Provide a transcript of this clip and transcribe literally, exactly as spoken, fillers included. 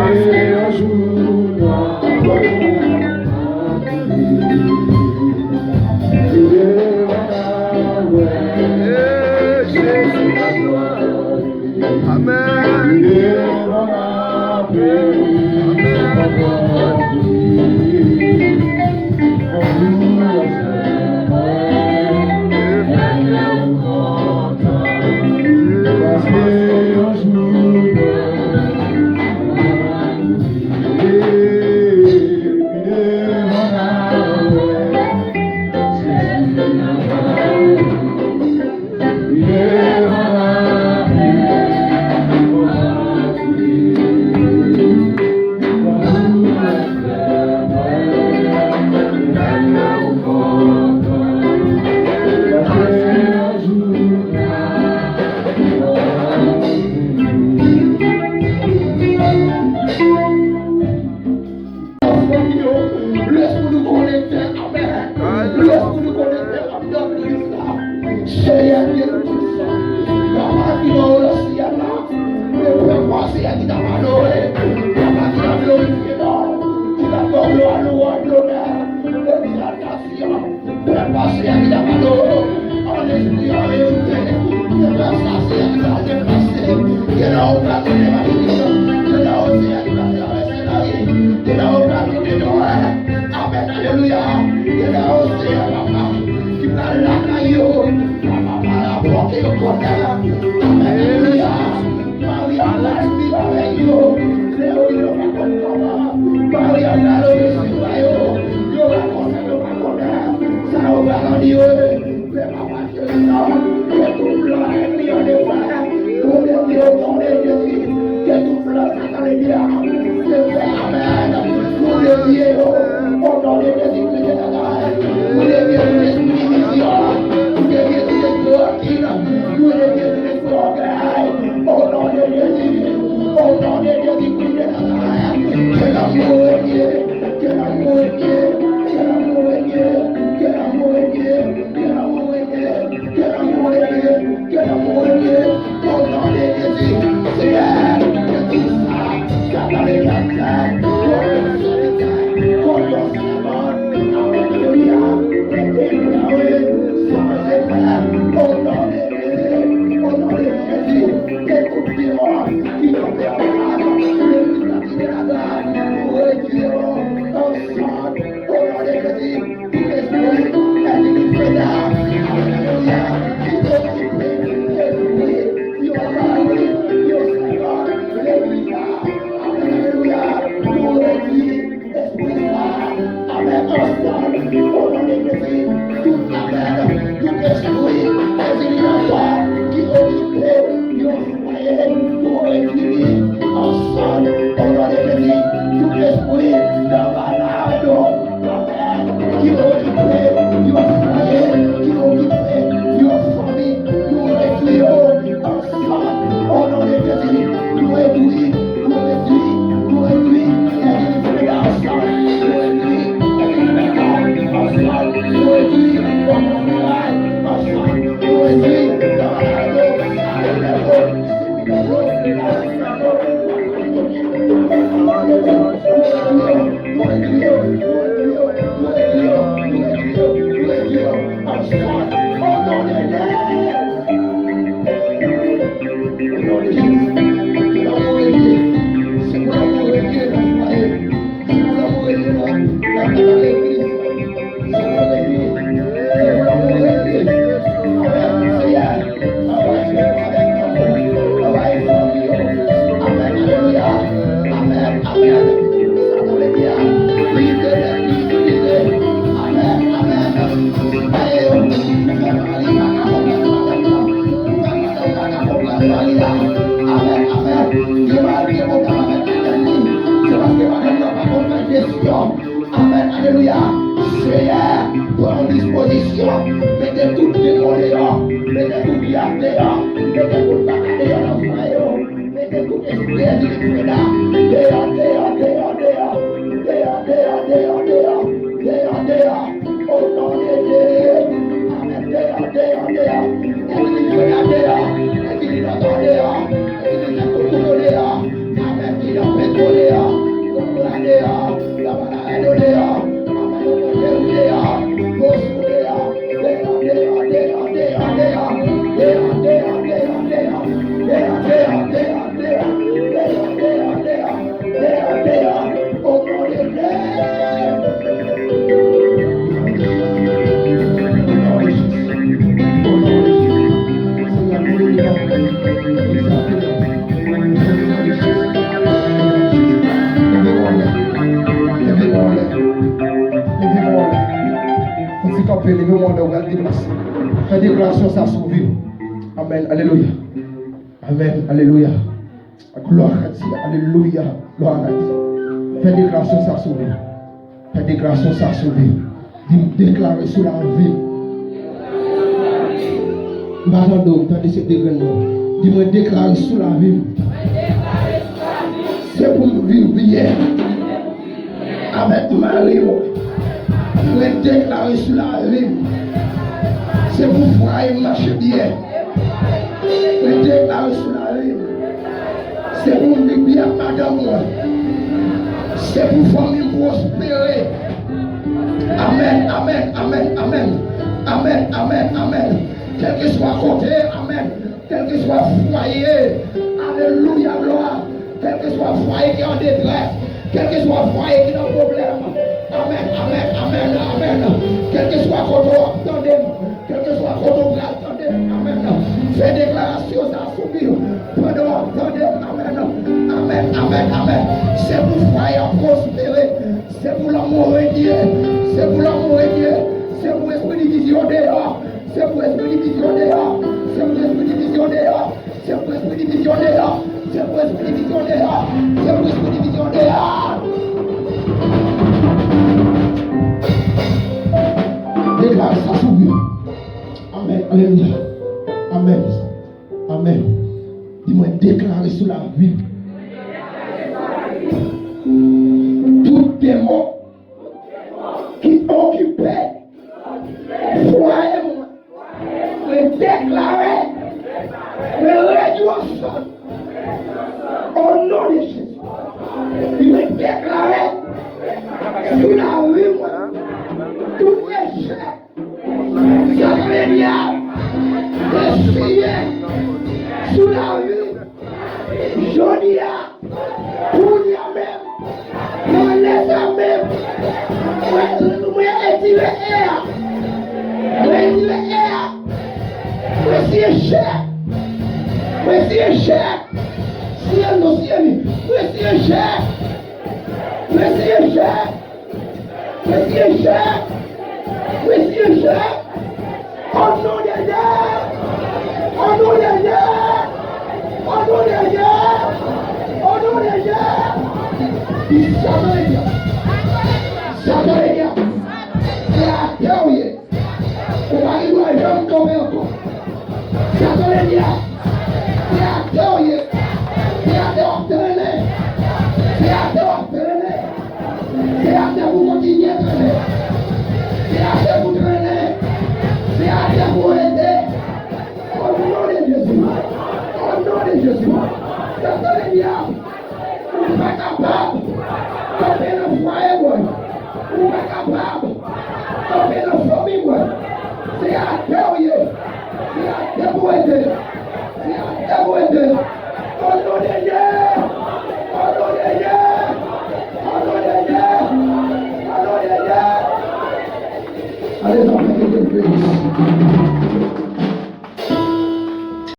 Amèn. Lespri nou konekte, amèn. Lespri nou konekte anndan legliz la. Seyè Dye Toupisan, Papa ki anwo nan syèl la, men pèp ou a, Seyè, ki t ap adore, Papa ki t ap glorifye non w, ki t ap ba w glwa, lwanj, lonè, egzaltasyon. Pèp ou a, Seyè, ki t ap adore w an lespri, an verite. Pèp sa, Seyè, ki pral deplase. Gen nan ou pral mennen mache. Gen nan ou, Seyè, ki pral travèse lari. Gen nan ou pral monte dòlè. Amèn, alelouya. Gen nan ou, Seyè, papa, ki pral lakay yo. Papa, pa rapò ke yo konnen. Amèn, alelouya. Mari a pral viv avèk yo. Lè yo yo pa konn kòman. Mari a pral obeyi swa yo. Yo pa konnen, yo pa konnen. Sa yo pral anniye. Men papa cheri, ke tout plan ènmi an defè. Bondye di, o non de Jezi, ke tout plan Satan li a defè. Amèn. Nou devye yo. O non de Jezi Kris de Nazarèt. Nou devye tout espri divizyon. Nou devye tout espri rankine. Nou devye tout espri ògèy. O non de Jezi. O non de Jezi Kris de Nazarèt. Ke lanmou renye. Ke lanmou renye. Ke lanmou renye. Ke lanmou renye. Ke lanmou renye. Ke lanmou renye. Ke lanmou renye. O non de Jezi. Seyè, ke tout sa Satan te fè kont yon sèvitè, kont yon sèvant, alelouya, rete deklare san efè. O non de Jezi, o non de Jezi, ke tout demon ki kanpe anfas legliz la ki te la, nou retire yo an san, o non de Jezi. Tout espri ènmi freda, alelouya, ki okipe espri yon mari, yon sèvant legliz la, alelouya, nou retire espri sa, amèn, ansanm, o non de Jezi, tout, amèn, tout espri ènmi ki okipe yon Mwayen pou retire ansanm, o non de Jezi, tout espri nan malad, ki okipe yon fwaye, ki okipe yon fanmi, nou retire yo ansanm, o non de Jezi, nou retire, nou retire, nou retire, nou retire ansanm, nou retire, nou retire ansanm, nou retire, nou retire, Amèn, alelouya. Seyè, pran dispozisyon. Mete tout demon deyò. Mete tout dyab deyò. Mete tout baka deyò nan fwaye yo. Mete tout espri ènmi freda deyò, deyò, deyò, deyò. Deyò, deyò, deyò, deyò. Deyò, deyò. O non de Jezi. Amèn. Deyò, deyò, deyò. Ènmi freda deyò. Ènmi lòtò deyò. Ènmi tout kote deyò. Amèn. Ki nan petwo deyò. Fè deklarasyon sa sou vi w. Amèn. Alelouya. Amèn. Alelouya. Glwa a Dye. Alelouya. Glwa a Dye. Fè deklarasyon sa sou vi w. Fè deklarasyon sa sou vi w. Di m, deklare sou lavi m. M pa tande w, m tande se de grenn non. Di mwen, deklare sou lavi m. Se pou m viv byen avèk mari m. Mwen deklare sou lavi m. Se pou fwaye m mache byen. Mwen deklare sou lavi m. Se pou m viv byen ak madanm mwen. Se pou fanmi m pwospere. Amèn, amèn, amèn, amèn. Amèn, amèn, amèn. Kèlkeswa kote, amèn. Kèlkeswa fwaye, alelouya, glwa. Kèlkeswa fwaye ki an detrès, kèlkeswa fwaye ki nan pwoblèm. Amèn, amèn, amèn, amèn. Kèlkeswa kote w ap tande m, kèlkeswa kote w pral tande m, amèn. Fè deklarasyon sa sou vi w pandan w ap tande m, amèn. Amèn, amèn, amèn. Se pou fwaye an pwospere. Se pou lanmou renye. Se pou lanmou renye. Se pou espri divizyon deyò. Se pou espri divizyon deyò. Se pou espri divizyon deyò. Se pou espri divizyon deyò. Se pou espri divizyon deyò. Se pou espri divizyon deyò. Deklare sa sou vi. Amèn. Alelouya. Amèn. Amèn. Di mwen, deklare sou lavi m. Tout demon ki okipe fwaye mwen, mwen deklare, mwen redwi ansanm. O non de Jezi, mwen deklare sou lavi mwen tout echèk Satan dyab te siyen sou lavi m. Jodi a, kounye a menm, nan lè sa menm, mwen, mwen etire e a. Mwen etire e a. Mwen siyen chèk. Mwen siyen chèk. Siyen l non, siyen li. Mwen siyen chèk. Mwen siyen chèk. Mwen siyen chèk. Mwen siyen chèk. O non de Jezi. O non de Jezi. O non de Jezi. O non de Jezi. Satan dyab. Satan dyab. Se atè w ye. Ou pa gen dwa janm kanpe ankò. Satan dyab. Se atè w ye. Se atè w ap trennen. Se atè w ap trennen. Se atè pou kontinye trennen. Se atè pou trennen. Se atè pou rete. O non de Jezi. O non de Jezi. Satan dyab. Ou pa kapab kanpe nan fwaye mwen. Ou pa kapab kanpe nan fanmi mwen. Se atè w ye. Se atè pou rete. Se atè pou rete. O non de Jezi. O non de Jezi. O non de Jezi. O non de Jezi. Ale, sa fè ke Dye beni.